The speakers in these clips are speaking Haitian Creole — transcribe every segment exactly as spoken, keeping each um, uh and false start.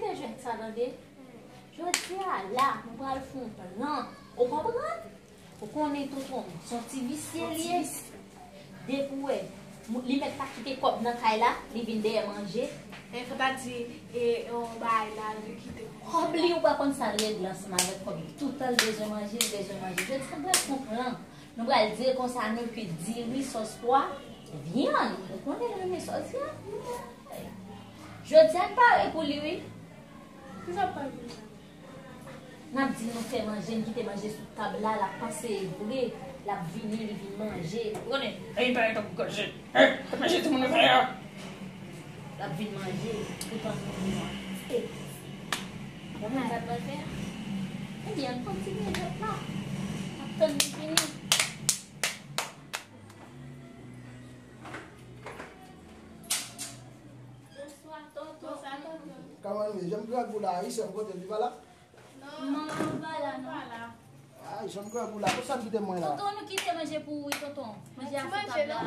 Tande jwèt sa, tande. Jodi a la, nou pral fè yon plan. Ou konprann? Ou konnen tonton, se yon ti visye li ye. Depi w wè, li mèt pa kite kòb nan kay la, li vin dèyè manje. E fò ta di, e, yon bagay la, li kite. Kòb li, ou pa konn sa l regle ansanm avèk kòb li. Toutan l bezwen manje, li bezwen manje. Jodi a, nou pral fè yon plan. Nou pral di l konsa, nou ke diri, sòs pwa, vyann. Ou konnen l renmen sòs vyann. Jodi a, n pare pou li, wi. Kisa w pral fè? N ap di nou fè manje, n kite manje sou tab la, l ap panse e vre, l ap vini, li vin manje. Ou konnen, e vin pale tankou kòchè. Hein? Fè manje timoun yo fè a. L ap vin manje, poutan nou vin manje. Ou konn sa l pral fè a? Ebyen, ann kontinye jwèt la. N ap tann li fini. Bonswa, tonton. Bonswa, tonton. Kòman nou ye? Janm grangou la, wi, sè m kote, li pa la? Non, li pa la, non. Ay, janm grangou la. Konsa m kite mwen la. Tonton, nou kite manje pou ou, wi, tonton. Manje a sou tab la.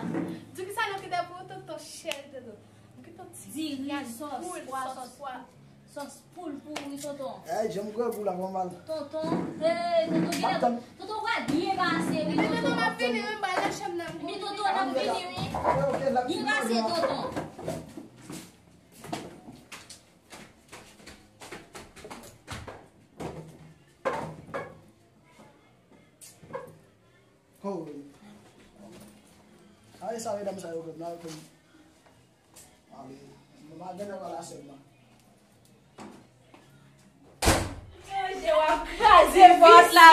Di kisa nou kite pou ou, tonton, cheri, tonton. Nou kite yon ti diri, sòs pwa, sòs pwa. Sòs poul pou ou, wi, tonton. Ay, janm grangou la, manman. Tonton, hey, tonton, tonton, tonton, w a byen pase, wi, tonton. Tonton, m ap vini, wi, m bay nan chanm nan. Wi, tonton, n ap vini, wi. Byen pase, tonton. Oh, wi. Ay, sa medam sa yo, menm, la, yo konn. Ale, nou pa gen nan la sèlman. Manje w ap kraze pòt la.